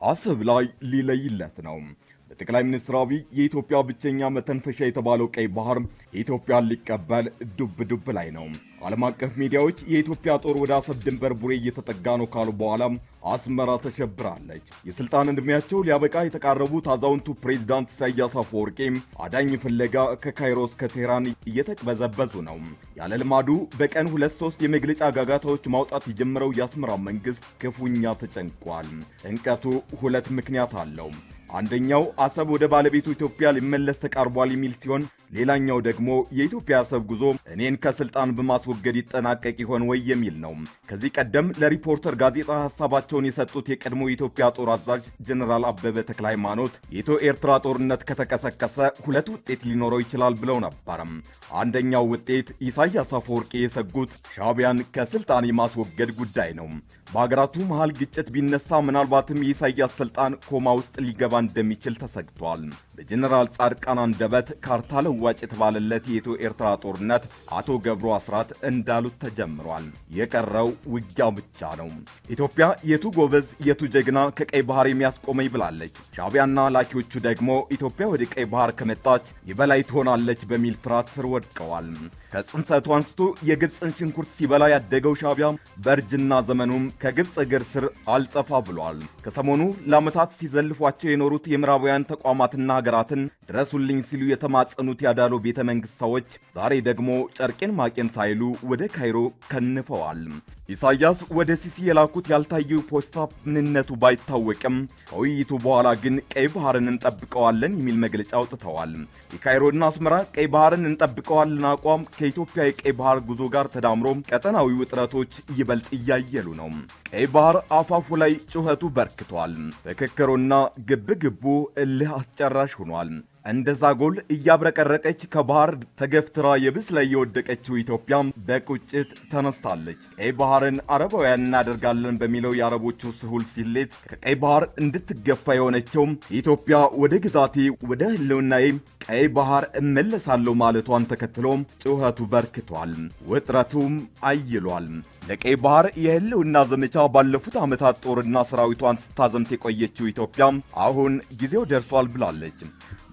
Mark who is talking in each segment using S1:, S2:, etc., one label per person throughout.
S1: አሰብ ላይ ሊለይለት ነው። በጠቅላይ ሚኒስትር አብይ የኢትዮጵያ ብቸኛ መተንፈሻ የተባለው ቀይ ባህር ኢትዮጵያን ሊቀበል ዱብ ዱብ ላይ ነው። ዓለም አቀፍ ሚዲያዎች የኢትዮጵያ ጦር ወደ አሰብ ድንበር ቡሬ እየተጠጋ ነው ካሉ በኋላ አስመራ ተሸብራለች። የስልጣን ዕድሜያቸው ሊያበቃ የተቃረቡት አዛውንቱ ፕሬዝዳንት ኢሳያስ አፈወርቂ አዳኝ ፍለጋ ከካይሮ እስከ ቴህራን እየተቅበዘበዙ ነው። ያለ ልማዱ በቀን 2-3 የመግለጫ ጋጋታዎች ማውጣት የጀመረው የአስመራ መንግስት ክፉኛ ተጨንቋል። ጭንቀቱ ሁለት ምክንያት አለው። አንደኛው አሰብ ወደ ባለቤቱ ኢትዮጵያ ሊመለስ ተቃርቧል የሚል ሲሆን፣ ሌላኛው ደግሞ የኢትዮጵያ አሰብ ጉዞ እኔን ከስልጣን በማስወገድ ይጠናቀቅ ይሆን ወይ የሚል ነው። ከዚህ ቀደም ለሪፖርተር ጋዜጣ ሐሳባቸውን የሰጡት የቀድሞ የኢትዮጵያ ጦር አዛዥ ጀነራል አበበ ተክለ ሃይማኖት የኢትዮ ኤርትራ ጦርነት ከተቀሰቀሰ ሁለት ውጤት ሊኖረው ይችላል ብለው ነበር። አንደኛው ውጤት ኢሳያስ አፈወርቂ የሰጉት ሻዕቢያን ከስልጣን የማስወገድ ጉዳይ ነው። በሀገራቱ መሃል ግጭት ቢነሳ ምናልባትም የኢሳያስ ስልጣን ኮማ ውስጥ ሊገባ እንደሚችል ተሰግቷል። በጀነራል ጻድቃን አንደበት ካርታ ለዋጭ የተባለለት የኢትዮ ኤርትራ ጦርነት አቶ ገብሩ አስራት እንዳሉት ተጀምሯል። የቀረው ውጊያው ብቻ ነው። ኢትዮጵያ የቱ ጎበዝ የቱ ጀግና ከቀይ ባህር የሚያስቆመኝ ብላለች። ሻዕቢያና ላኪዎቹ ደግሞ ኢትዮጵያ ወደ ቀይ ባህር ከመጣች የበላይ ትሆናለች በሚል ፍርሃት ስር ወድቀዋል። ከጽንሰቱ አንስቶ የግብፅን ሽንኩርት ሲበላ ያደገው ሻዕቢያ በእርጅና ዘመኑም ከግብፅ እግር ስር አልጠፋ ብሏል። ከሰሞኑ ለዓመታት ሲዘልፏቸው የኖሩት የምዕራባውያን ተቋማትና ሀገራትን ድረሱልኝ ሲሉ የተማጸኑት ያዳሎ ቤተ መንግስት ሰዎች ዛሬ ደግሞ ጨርቄን ማቄን ሳይሉ ወደ ካይሮ ከንፈዋል። ኢሳያስ ወደ ሲሲ የላኩት ያልታየው ፖስታ ምንነቱ ባይታወቅም ከውይይቱ በኋላ ግን ቀይ ባህርን እንጠብቀዋለን የሚል መግለጫ አውጥተዋል። የካይሮና አስመራ ቀይ ባህርን እንጠብቀዋለን አቋም ከኢትዮጵያ የቀይ ባህር ጉዞ ጋር ተዳምሮ ቀጠናዊ ውጥረቶች ይበልጥ እያየሉ ነው። ቀይ ባህር አፋፉ ላይ ጩኸቱ በርክቷል። ትክክሩና ግብግቡ እልህ አስጨራሽ ሆኗል። እንደ ዛጎል እያብረቀረቀች ከባህር ተገፍትራ የብስ ላይ የወደቀችው ኢትዮጵያ በቁጭት ተነስታለች። ቀይ ባህርን አረባውያን እናደርጋለን በሚለው የአረቦቹ ስሁል ሲሌት ከቀይ ባህር እንድትገፋ የሆነችው ኢትዮጵያ ወደ ግዛቴ ወደ ህልውናዬ ቀይ ባህር እመለሳለሁ ማለቷን ተከትሎ ጩኸቱ በርክቷል፣ ውጥረቱም አይሏል። ለቀይ ባህር የህልውና ዘመቻ ባለፉት ዓመታት ጦርና ሰራዊቷን ስታዘምት የቆየችው ኢትዮጵያ አሁን ጊዜው ደርሷል ብላለች።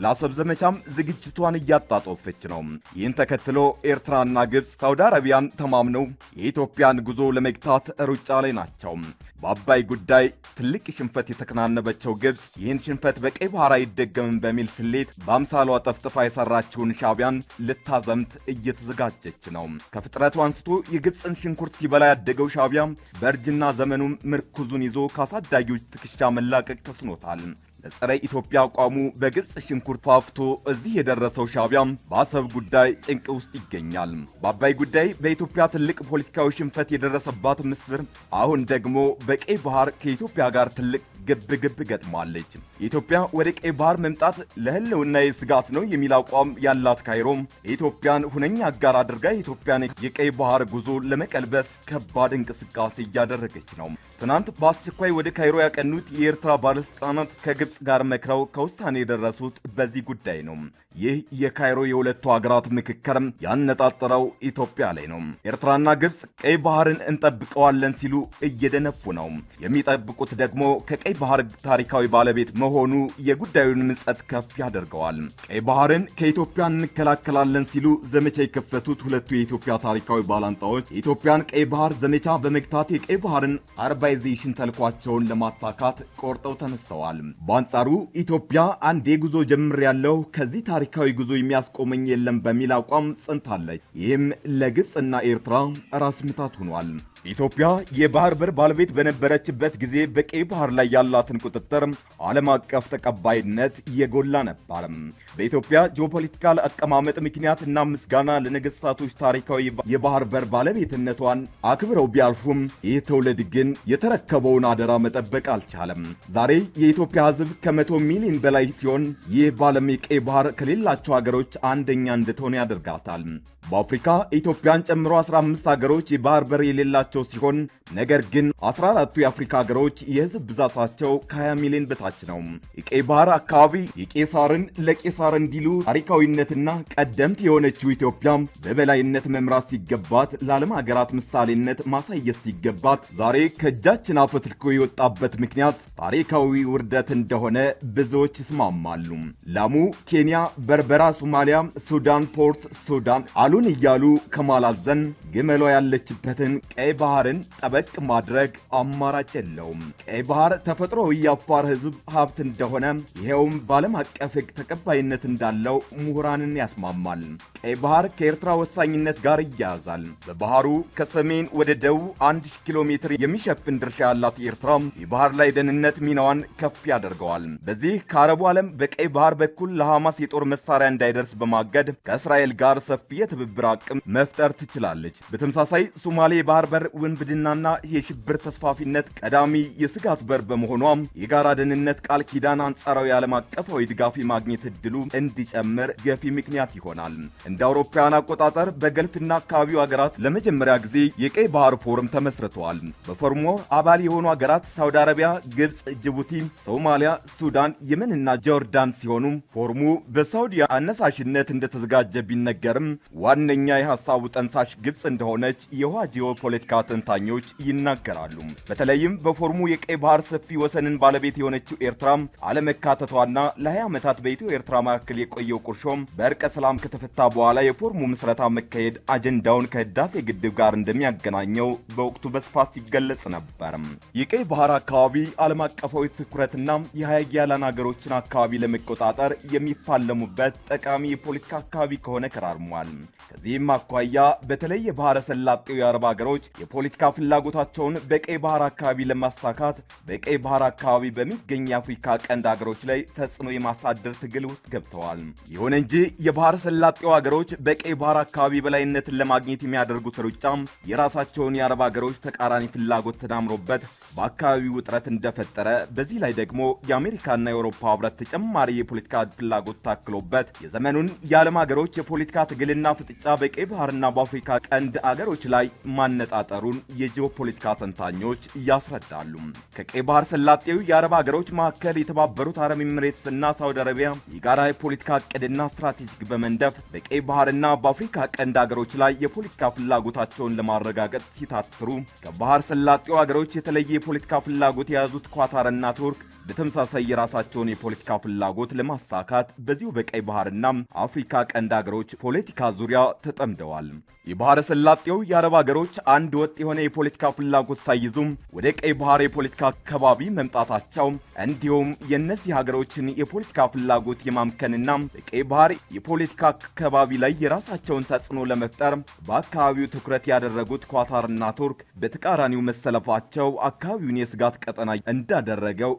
S1: ለአሰብ ዘመቻም ዝግጅቷን እያጣጦፈች ነው። ይህን ተከትሎ ኤርትራና ግብፅ ሳውዲ አረቢያን ተማምነው የኢትዮጵያን ጉዞ ለመግታት ሩጫ ላይ ናቸው። በአባይ ጉዳይ ትልቅ ሽንፈት የተከናነበችው ግብፅ ይህን ሽንፈት በቀይ ባህር አይደገምም በሚል ስሌት በአምሳሏ ጠፍጥፋ የሰራችውን ሻዕቢያን ልታዘምት እየተዘጋጀች ነው። ከፍጥረቱ አንስቶ የግብፅን ሽንኩርት ሲበላ ያደገው ሻዕቢያ በእርጅና ዘመኑ ምርኩዙን ይዞ ካሳዳጊዎች ትከሻ መላቀቅ ተስኖታል። ለጸረ ኢትዮጵያ አቋሙ በግብፅ ሽንኩርት ፋፍቶ እዚህ የደረሰው ሻዕቢያ በአሰብ ጉዳይ ጭንቅ ውስጥ ይገኛል። በአባይ ጉዳይ በኢትዮጵያ ትልቅ ፖለቲካዊ ሽንፈት የደረሰባት ምስር አሁን ደግሞ በቀይ ባህር ከኢትዮጵያ ጋር ትልቅ ግብግብ ገጥማለች። ኢትዮጵያ ወደ ቀይ ባህር መምጣት ለህልውና ስጋት ነው የሚል አቋም ያላት ካይሮ የኢትዮጵያን ሁነኛ አጋር አድርጋ የኢትዮጵያን የቀይ ባህር ጉዞ ለመቀልበስ ከባድ እንቅስቃሴ እያደረገች ነው። ትናንት በአስቸኳይ ወደ ካይሮ ያቀኑት የኤርትራ ባለስልጣናት ከግብፅ ጋር መክረው ከውሳኔ የደረሱት በዚህ ጉዳይ ነው። ይህ የካይሮ የሁለቱ ሀገራት ምክክር ያነጣጠረው ኢትዮጵያ ላይ ነው። ኤርትራና ግብፅ ቀይ ባህርን እንጠብቀዋለን ሲሉ እየደነፉ ነው። የሚጠብቁት ደግሞ ከቀይ ባህር ታሪካዊ ባለቤት መሆኑ የጉዳዩን ምጸት ከፍ ያደርገዋል። ቀይ ባህርን ከኢትዮጵያ እንከላከላለን ሲሉ ዘመቻ የከፈቱት ሁለቱ የኢትዮጵያ ታሪካዊ ባላንጣዎች የኢትዮጵያን ቀይ ባህር ዘመቻ በመግታት የቀይ ባህርን Arabization ተልኳቸውን ለማሳካት ቆርጠው ተነስተዋል። በአንጻሩ ኢትዮጵያ አንዴ ጉዞ ጀምሬያለሁ፣ ከዚህ ታሪካዊ ጉዞ የሚያስቆመኝ የለም በሚል አቋም ጸንታለች። ይህም ለግብፅና ኤርትራ ራስ ምታት ሆኗል። ኢትዮጵያ የባህር በር ባለቤት በነበረችበት ጊዜ በቀይ ባህር ላይ ያላትን ቁጥጥር ዓለም አቀፍ ተቀባይነት የጎላ ነበር። በኢትዮጵያ geopolitical አቀማመጥ ምክንያት እና ምስጋና ለነገስታቶች ታሪካዊ የባህር በር ባለቤትነቷን አክብረው ቢያልፉም ይህ ትውልድ ግን የተረከበውን አደራ መጠበቅ አልቻለም። ዛሬ የኢትዮጵያ ሕዝብ ከ100 ሚሊዮን በላይ ሲሆን ይህ በዓለም የቀይ ባህር ከሌላቸው ሀገሮች አንደኛ እንድትሆን ያደርጋታል። በአፍሪካ ኢትዮጵያን ጨምሮ 15 ሀገሮች የባህር በር የሌላቸው ያላቸው ሲሆን ነገር ግን 14ቱ የአፍሪካ ሀገሮች የህዝብ ብዛታቸው ከ20 ሚሊዮን በታች ነው። የቀይ ባህር አካባቢ የቄሳርን ለቄሳር እንዲሉ ታሪካዊነትና ቀደምት የሆነችው ኢትዮጵያ በበላይነት መምራት ሲገባት፣ ለዓለም ሀገራት ምሳሌነት ማሳየት ሲገባት ዛሬ ከእጃችን አፈትልኮ የወጣበት ምክንያት ታሪካዊ ውርደት እንደሆነ ብዙዎች ይስማማሉ። ላሙ ኬንያ፣ በርበራ ሶማሊያ፣ ሱዳን ፖርት ሱዳን አሉን እያሉ ከማላዘን ግመሏ ያለችበትን ቀይ ባህርን ጠበቅ ማድረግ አማራጭ የለውም። ቀይ ባህር ተፈጥሮዊ የአፋር ህዝብ ሀብት እንደሆነ ይሄውም በዓለም አቀፍ ሕግ ተቀባይነት እንዳለው ምሁራንን ያስማማል። ቀይ ባህር ከኤርትራ ወሳኝነት ጋር ይያያዛል። በባህሩ ከሰሜን ወደ ደቡብ 1000 ኪሎ ሜትር የሚሸፍን ድርሻ ያላት ኤርትራ የባህር ላይ ደህንነት ሚናዋን ከፍ ያደርገዋል። በዚህ ከአረቡ ዓለም በቀይ ባህር በኩል ለሐማስ የጦር መሳሪያ እንዳይደርስ በማገድ ከእስራኤል ጋር ሰፊ የትብብር አቅም መፍጠር ትችላለች። በተመሳሳይ ሶማሌ የባህር በር ውንብድናና የሽብር ተስፋፊነት ቀዳሚ የስጋት በር በመሆኗ የጋራ ደህንነት ቃል ኪዳን አንጻራዊ ዓለም አቀፋዊ ድጋፍ የማግኘት እድሉ እንዲጨምር ገፊ ምክንያት ይሆናል። እንደ አውሮፓውያን አቆጣጠር በገልፍና አካባቢው ሀገራት ለመጀመሪያ ጊዜ የቀይ ባህር ፎረም ተመስርተዋል። በፎረሙ አባል የሆኑ ሀገራት ሳውዲ አረቢያ፣ ግብጽ፣ ጅቡቲ፣ ሶማሊያ፣ ሱዳን፣ የመንና ጆርዳን ሲሆኑ ፎረሙ በሳውዲ አነሳሽነት እንደተዘጋጀ ቢነገርም ዋነኛ የሐሳቡ ጠንሳሽ ግብጽ እንደሆነች የውሃ ጂኦፖለቲካ ተንታኞች ይናገራሉ። በተለይም በፎረሙ የቀይ ባህር ሰፊ ወሰንን ባለቤት የሆነችው ኤርትራ አለመካተቷና ለ20 ዓመታት በኢትዮ ኤርትራ መካከል የቆየው ቁርሾም በእርቀ ሰላም ከተፈታ በኋላ የፎረሙ ምስረታ መካሄድ አጀንዳውን ከህዳሴ ግድብ ጋር እንደሚያገናኘው በወቅቱ በስፋት ሲገለጽ ነበር። የቀይ ባህር አካባቢ ዓለም አቀፋዊ ትኩረትና የሀያላን ሀገሮችን አካባቢ ለመቆጣጠር የሚፋለሙበት ጠቃሚ የፖለቲካ አካባቢ ከሆነ ከራርሟል። ከዚህም አኳያ በተለይ የባህረ ሰላጤው የአረብ ሀገሮች የፖለቲካ ፍላጎታቸውን በቀይ ባህር አካባቢ ለማሳካት በቀይ ባህር አካባቢ በሚገኝ የአፍሪካ ቀንድ ሀገሮች ላይ ተጽዕኖ የማሳደር ትግል ውስጥ ገብተዋል። ይሁን እንጂ የባህረ ሰላጤው ሀገሮች በቀይ ባህር አካባቢ በላይነትን ለማግኘት የሚያደርጉት ሩጫ የራሳቸውን የአረብ ሀገሮች ተቃራኒ ፍላጎት ተዳምሮበት በአካባቢው ውጥረት እንደፈጠረ፣ በዚህ ላይ ደግሞ የአሜሪካና የአውሮፓ ህብረት ተጨማሪ የፖለቲካ ፍላጎት ታክሎበት የዘመኑን የዓለም ሀገሮች የፖለቲካ ትግልና ፍጥጫ በቀይ ባህርና በአፍሪካ ቀንድ አገሮች ላይ ማነጣጠሩን የጂኦፖለቲካ ተንታኞች ያስረዳሉ። ከቀይ ባህር ሰላጤው የአረብ ሀገሮች መካከል የተባበሩት አረብ ኤሚሬትስ እና ሳውዲ አረቢያ የጋራ የፖለቲካ እቅድና ስትራቴጂክ በመንደፍ በቀይ ባህርና በአፍሪካ ቀንድ አገሮች ላይ የፖለቲካ ፍላጎታቸውን ለማረጋገጥ ሲታትሩ፣ ከባህር ሰላጤው አገሮች የተለየ የፖለቲካ ፍላጎት የያዙት ኳታርና ቱርክ በተመሳሳይ የራሳቸውን የፖለቲካ ፍላጎት ለማሳካት በዚሁ በቀይ ባህርና አፍሪካ ቀንድ አገሮች ፖለቲካ ዙሪያ ተጠምደዋል። የባህረ ሰላጤው የአረብ ሀገሮች አንድ ወጥ የሆነ የፖለቲካ ፍላጎት ሳይዙም ወደ ቀይ ባህር የፖለቲካ አካባቢ መምጣታቸው እንዲሁም የእነዚህ ሀገሮችን የፖለቲካ ፍላጎት የማምከንና በቀይ ባህር የፖለቲካ አካባቢ ላይ የራሳቸውን ተጽዕኖ ለመፍጠር በአካባቢው ትኩረት ያደረጉት ኳታርና ቱርክ በተቃራኒው መሰለፋቸው አካባቢውን የስጋት ቀጠና እንዳደረገው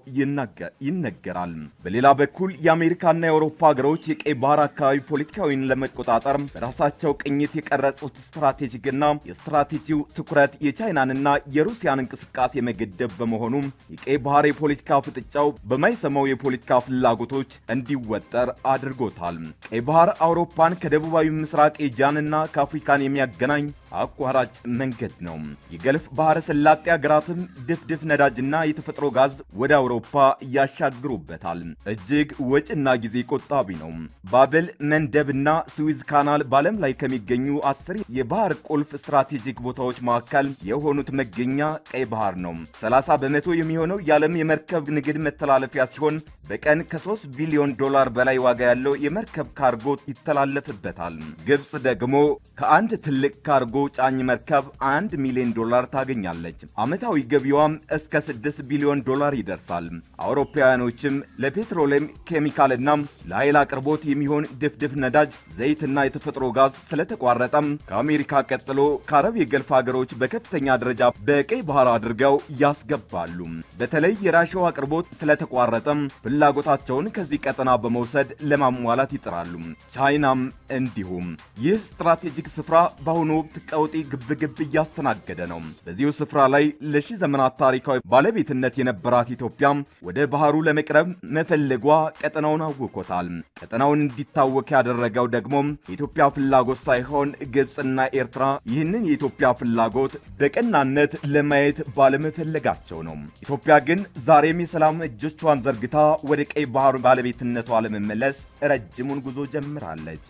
S1: ይነገራል። በሌላ በኩል የአሜሪካና የአውሮፓ ሀገሮች የቀይ ባህር አካባቢ ፖለቲካዊን ለመቆጣጠር በራሳቸው ቅኝት የቀረጹት ስትራቴጂክና የስትራቴጂው ትኩረት የቻይናንና የሩሲያን እንቅስቃሴ መገደብ በመሆኑ የቀይ ባህር የፖለቲካ ፍጥጫው በማይሰማው የፖለቲካ ፍላጎቶች እንዲወጠር አድርጎታል። ቀይ ባህር አውሮፓን ከደቡባዊ ምስራቅ ኤዥያንና ከአፍሪካን የሚያገናኝ አቋራጭ መንገድ ነው። የገልፍ ባህረ ሰላጤ ሀገራትም ድፍድፍ ነዳጅና የተፈጥሮ ጋዝ ወደ አውሮፓ ያሻግሩበታል። እጅግ ወጪና ጊዜ ቆጣቢ ነው። ባብል መንደብና ስዊዝ ካናል በዓለም ላይ ከሚገኙ 10 የባህር ቁልፍ ስትራቴጂክ ቦታዎች መካከል የሆኑት መገኛ ቀይ ባህር ነው። 30% የሚሆነው የዓለም የመርከብ ንግድ መተላለፊያ ሲሆን በቀን ከ3 ቢሊዮን ዶላር በላይ ዋጋ ያለው የመርከብ ካርጎ ይተላለፍበታል። ግብጽ ደግሞ ከአንድ ትልቅ ካርጎ ጫኝ መርከብ 1 ሚሊዮን ዶላር ታገኛለች። ዓመታዊ ገቢዋም እስከ 6 ቢሊዮን ዶላር ይደርሳል። አውሮፓውያኖችም ለፔትሮሊየም ኬሚካልና ለኃይል አቅርቦት የሚሆን ድፍድፍ ነዳጅ፣ ዘይትና የተፈጥሮ ጋዝ ስለተቋረጠም ከአሜሪካ ቀጥሎ ከአረብ የገልፍ ሀገሮች በከፍተኛ ደረጃ በቀይ ባህር አድርገው ያስገባሉ። በተለይ የራሻው አቅርቦት ስለተቋረጠም ፍላጎታቸውን ከዚህ ቀጠና በመውሰድ ለማሟላት ይጥራሉ። ቻይናም እንዲሁም። ይህ ስትራቴጂክ ስፍራ በአሁኑ ወቅት ቀውጢ ግብግብ እያስተናገደ ነው። በዚሁ ስፍራ ላይ ለሺህ ዘመናት ታሪካዊ ባለቤትነት የነበራት ኢትዮጵያ ወደ ባህሩ ለመቅረብ መፈለጓ ቀጠናውን አውኮታል። ቀጠናውን እንዲታወክ ያደረገው ደግሞ የኢትዮጵያ ፍላጎት ሳይሆን ግብፅና ኤርትራ ይህንን የኢትዮጵያ ፍላጎት በቀናነት ለማየት ባለመፈለጋቸው ነው። ኢትዮጵያ ግን ዛሬም የሰላም እጆቿን ዘርግታ ወደ ቀይ ባህር ባለቤትነቷ ለመመለስ ረጅሙን ጉዞ ጀምራለች።